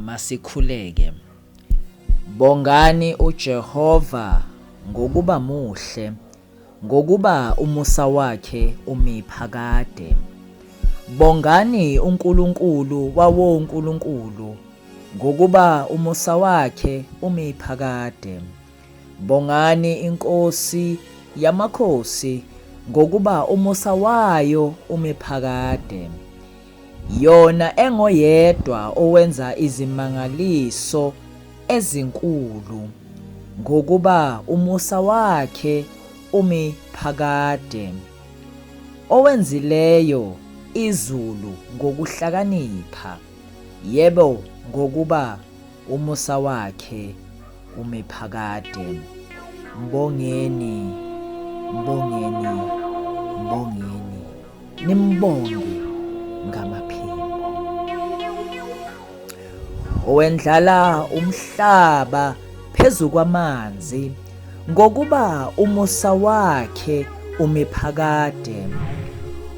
Masikhuleke. Bongani uJehova ngokuba muhle, ngokuba umusa wakhe umi phakade. Bongani uNkulunkulu wawonkulunkulu, ngokuba umusa wakhe umi phakade. Bongani iNkosi yamakhosi, ngokuba umusa wayo umi phakade. Yona engoyedwa owenza izimangaliso ezinkulu, ngokuba umusa wakhe umi phakade. Owenzileyo izulu ngokuhlakanipha, yebo, ngokuba umusa wakhe umi phakade. Mbongeni, mbongeni, mbongeni, nimbonge ngamaphimbo. Owendlala umhlaba phezu kwamanzi, ngokuba umusa wakhe umi phakade.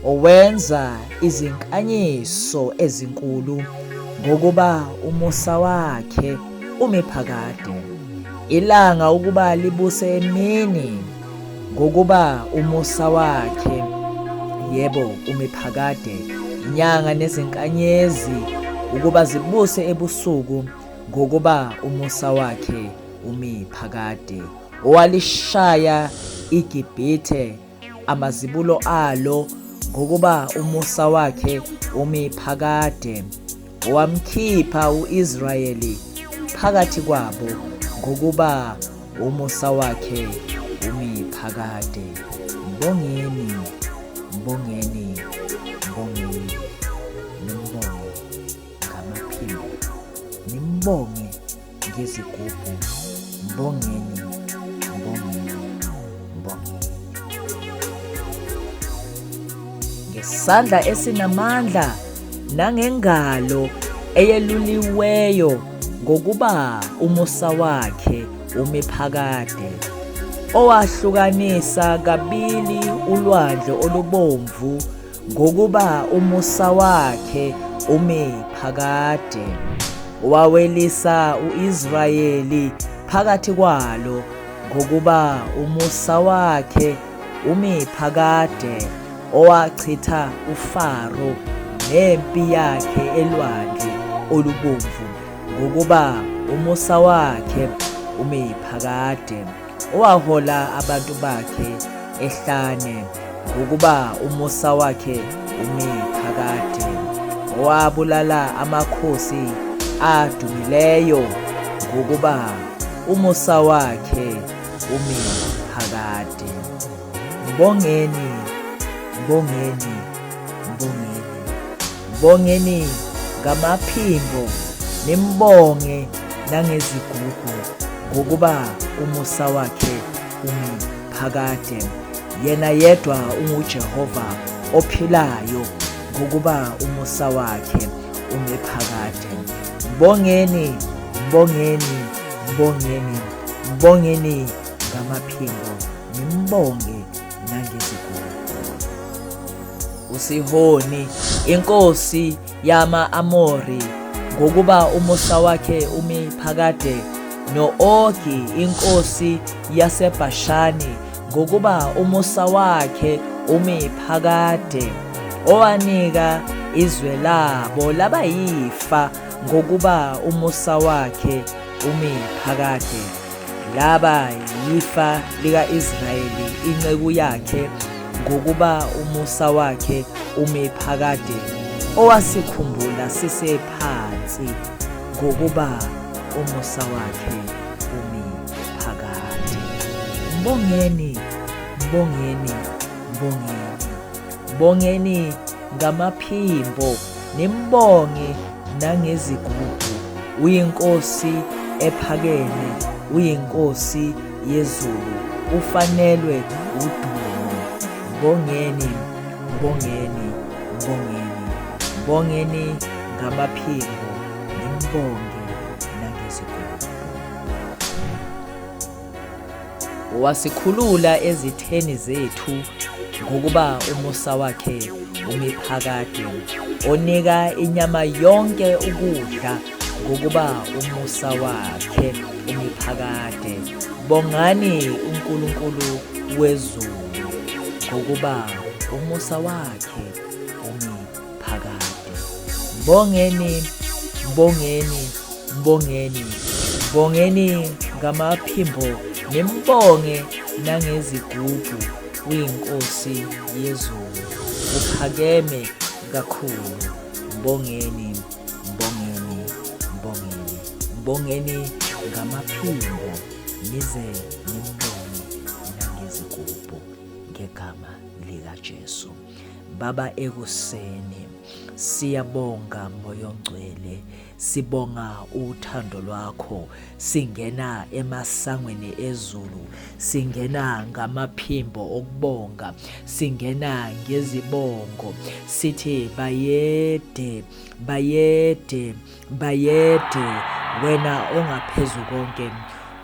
Owenza izinkanyiso ezinkulu, ngokuba umusa wakhe umi phakade. Ilanga ukuba libuse emini, ngokuba umusa wakhe, yebo, umi phakade. Inyanga nezinkanyezi ukuba zibuse ebusuku, ngokuba umusa wakhe umi phakade. Owalishaya iGibhithe amazibulo alo, ngokuba umusa wakhe umi phakade. Owamkhipha u-Israyeli phakathi kwabo, ngokuba umusa wakhe umi phakade. Mbongeni, mbongeni, mbongeni, nimbonge ngamaphimbo, nimbonge ngezigubhu, mbongeni, mbongeni, mbongeni. Ngesandla esinamandla nangengalo eyeluliweyo, ngokuba umusa wakhe umi phakade. Owahlukanisa kabili ulwandle olubomvu, ngokuba umusa wakhe umi phakade. Wawelisa u-Israyeli phakathi kwalo, ngokuba umusa wakhe umi phakade. Owachitha uFaro nempi yakhe elwandle olubomvu, ngokuba umusa wakhe umi phakade. Owahola abantu bakhe ehlane, ngokuba umusa wakhe umi phakade. Owabulala amakhosi adumileyo, ngokuba umusa wakhe umi phakade. Mbongeni, mbongeni, mbongeni, mbongeni ngamaphimbo, nimbonge nangezigubhu, ngokuba umusa wakhe umi phakade. Yena yedwa unguJehova ophilayo, ngokuba umusa wakhe umi phakade. Mbongeni, mbongeni, mbongeni, mbongeni ngamaphimbo, nimbonge nangezigubhu. USihoni inkosi yama-Amori, ngokuba umusa wakhe umi phakade, no-Ogi inkosi yaseBhashani, ngokuba umusa wakhe umi phakade, owanika izwe labo laba yifa, ngokuba umusa wakhe umi phakade. Laba yifa lika-Israyeli inceku yakhe, ngokuba umusa wakhe umi phakade, owasikhumbula sisephansi, ngokuba umusa wakhe umi phakade. Mbongeni, mbongeni, mbongeni, mbongeni ngamaphimbo, nimbonge nangezigubhu. Uyinkosi ephakeme, uyinkosi yezulu, ufanelwe udumo. Mbongeni, mbongeni, mbongeni, mbongeni ngamaphimbo, nimbonge nangezigubhu. Wasikhulula ezitheni zethu, ngokuba umusa wakhe umi phakade. Onika inyama yonke ukudla, ngokuba umusa wakhe umi phakade. Bongani uNkulunkulu wezulu, ngokuba umusa wakhe umi phakade. Mbongeni, mbongeni, mbongeni, mbongeni ngamaphimbo nimbonge nangezigubhu, uyiNkosi yezulu, uphakeme kakhulu. Mbongeni, mbongeni, mbongeni, mbongeni ngamaphimbo nize nimbonge nangezigubhu ngegama likaJesu. Baba ekuseni siyabonga Moya oNgcwele, sibonga uthando lwakho, singena emasangweni ezulu, singena ngamaphimbo okubonga, singena ngezibongo, sithi bayede, bayede, bayede wena ongaphezu konke.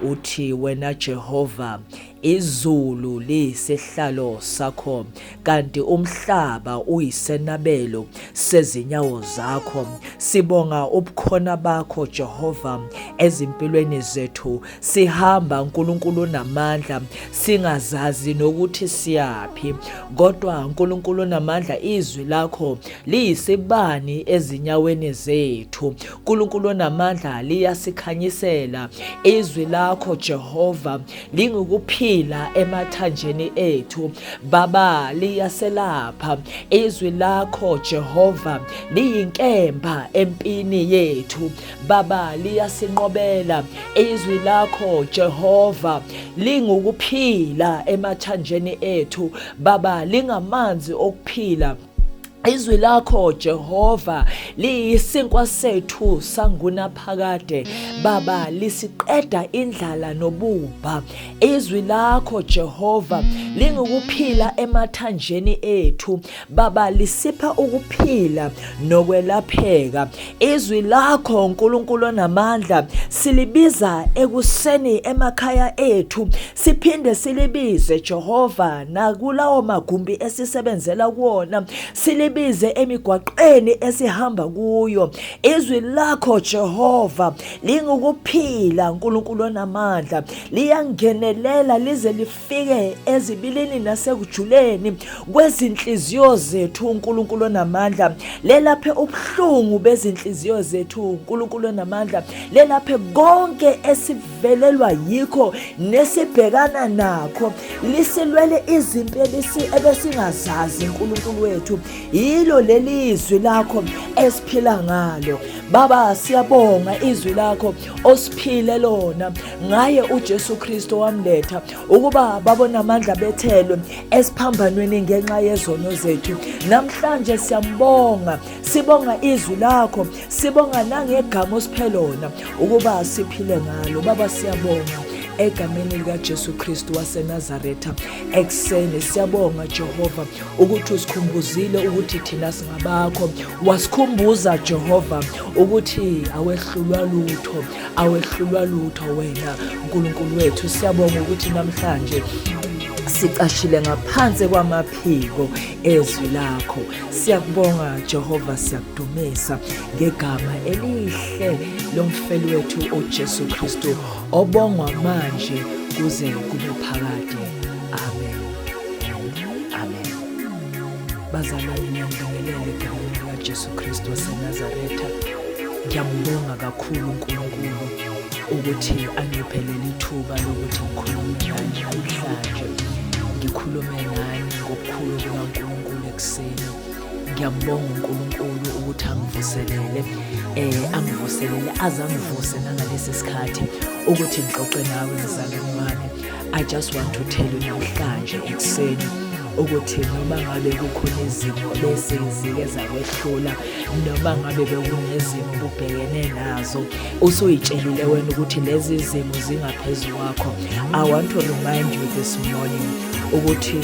Uthi wena Jehova, izulu liyisihlalo sakho, kanti umhlaba uyisenabelo sezinyawo zakho. Sibonga ubukhona bakho Jehova ezimpilweni zethu. Sihamba uNkulunkulu onamandla, singazazi nokuthi siyaphi, kodwa uNkulunkulu onamandla, izwi lakho liyisibani ezinyaweni zethu. uNkulunkulu onamandla, liyasikhanyisela. Izwi lakho Jehova lingukuphila emathanjeni ethu. Baba, liyaselapha. Izwi lakho Jehova liyinkemba empini yethu. Baba, liyasinqobela. Izwi lakho Jehova lingukuphila emathanjeni ethu. Baba, lingamanzi okuphila. Izwi lakho Jehova liyisinkwa sethu sangunaphakade. Baba, lisiqeda indlala nobubha. Izwi lakho Jehova lingukuphila emathanjeni ethu. Baba, lisipha ukuphila nokwelapheka. Izwi lakho uNkulunkulu onamandla silibiza ekuseni emakhaya ethu, siphinde silibize Jehova nakulawo magumbi esisebenzela kuwona, silibize emigwaqeni esihamba kuyo. Izwi lakho Jehova lingukuphila uNkulunkulu onamandla, liyangenelela lize lifike ezibilini nasekujuleni kwezinhliziyo zethu uNkulunkulu onamandla, lelaphe ubuhlungu bezinhliziyo zethu uNkulunkulu onamandla, lelaphe konke esivelelwa yikho nesibhekana nakho, lisilwele izimpi ebesingazazi uNkulunkulu wethu. Yilo leli zwi lakho esiphila ngalo Baba, siyabonga izwi lakho osiphile lona ngaye uJesu Kristu wamletha ukuba babonamandla bethelwe esiphambanweni ngenxa yezono zethu. Namhlanje siyambonga, sibonga izwi lakho, sibonga nangegama osiphe lona ukuba siphile ngalo. Baba, siyabonga egameni likaJesu Kristu waseNazaretha ekuseni. Siyabonga Jehova ukuthi usikhumbuzile ukuthi thina singabakho. Wasikhumbuza Jehova ukuthi awehlulwa lutho, awehlulwa lutho wena uNkulunkulu wethu. Siyabonga ukuthi namhlanje sicashile ngaphansi kwamaphiko ezwi lakho. Siyakubonga Jehova, siyakudumisa ngegama elihle lomfeli wethu uJesu Kristu obongwa manje kuze kube phakade. Amen. Amen. Bazalwane, ngiyanibingelela egameni likaJesu Kristu waseNazaretha. Ngiyambonga kakhulu uNkulunkulu ukuthi angiphe leli thuba lokuthi ngikhulume nani namhlanje. Ngikhulume nani ngobukhulu bukaNkulunkulu ekuseni. Ngiyambonga uNkulunkulu ukuthi angivuselele, angivuselele aze angivuse nangalesi sikhathi ukuthi ngixoxe nawe mzalwane wami. I just want to tell you namhlanje ekuseni ukuthi noma ngabe kukhona izimo bese zike zakwehlula, noma ngabe bekunezimo obubhekene nazo, usuyitshelile wena ukuthi lezi zimo zingaphezu kwakho. I want to remind you this morning ukuthi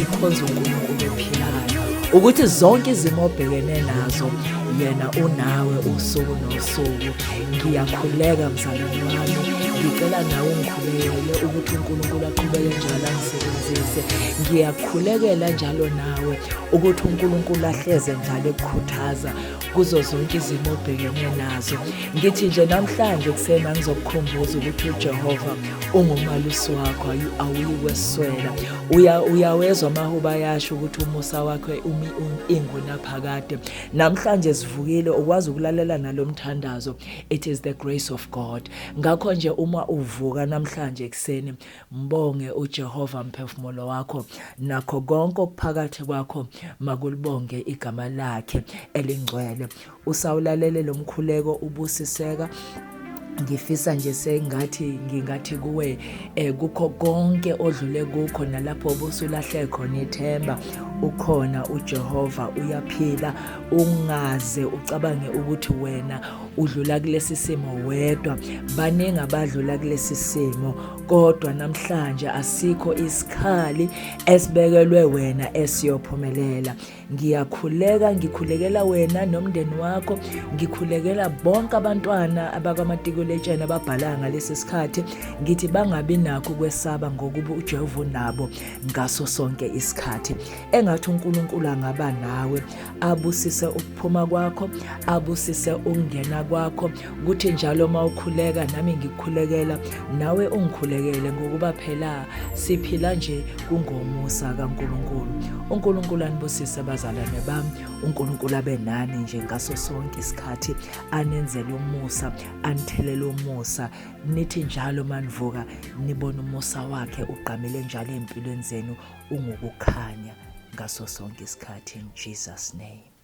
ukhonza uNkulunkulu ophilayo. Ukuthi zonke izimo obhekene nazo yena unawe usuku nosuku. Ngiyakhuleka mzalwane wami, ngicela nawe ungikhulekele ukuthi uNkulunkulu aqhubeke njalo angisebenzise. Ngiyakhulekela njalo nawe ukuthi uNkulunkulu ahleze njalo ekukhuthaza kuzo zonke izimo obhekene nazo. Ngithi nje namhlanje ekuseni angizokukhumbuza ukuthi uJehova ungumalusi wakho, awuyikweswela. Uyawezwa amahubo ayasho ukuthi umusa wakhe umi ingunaphakade. Namhlanje sivukile ukwazi ukulalela nalomthandazo. It is the grace of God. Ngakho nje uma uvuka namhlanje ekuseni, mbonge uJehova mphefumulo wakho, nakho konke okuphakathi kwakho makulibonge igama lakhe elingcwele. Usawulalele lo mkhuleko ubusiseka. Ngifisa nje sengathi ngingathi kuwe kukho konke odlule kukho nalapho obusulahle khona ithemba, ukhona uJehova, uyaphila. Ungaze ucabange ukuthi wena udlula kulesi simo wedwa, baningi abadlula kulesi simo, kodwa namhlanje asikho isikhali esibekelwe wena esiyophumelela. Ngiyakhuleka, ngikhulekela wena nomndeni wakho, ngikhulekela bonke abantwana abakwamatikuletsheni ababhala ngalesi sikhathi, ngithi bangabi nakho ukwesaba ngokuba uJehova unabo ngaso sonke isikhathi. Engathi uNkulunkulu angaba nawe, abusise ukuphuma kwakho, abusise ukungena kwakho, kuthi njalo uma ukhuleka nami ngikukhulekela, nawe ungikhulekele, ngokuba phela siphila nje kungomusa kaNkulunkulu. uNkulunkulu anibusise bazalwane bami, uNkulunkulu abe nani nje ngaso sonke isikhathi, anenzele umusa, anithelele umusa, nithi njalo manivuka nibone umusa wakhe ugqamile njalo ey'mpilweni zenu, ungukukhanya ngaso sonke isikhathi, in Jesus name.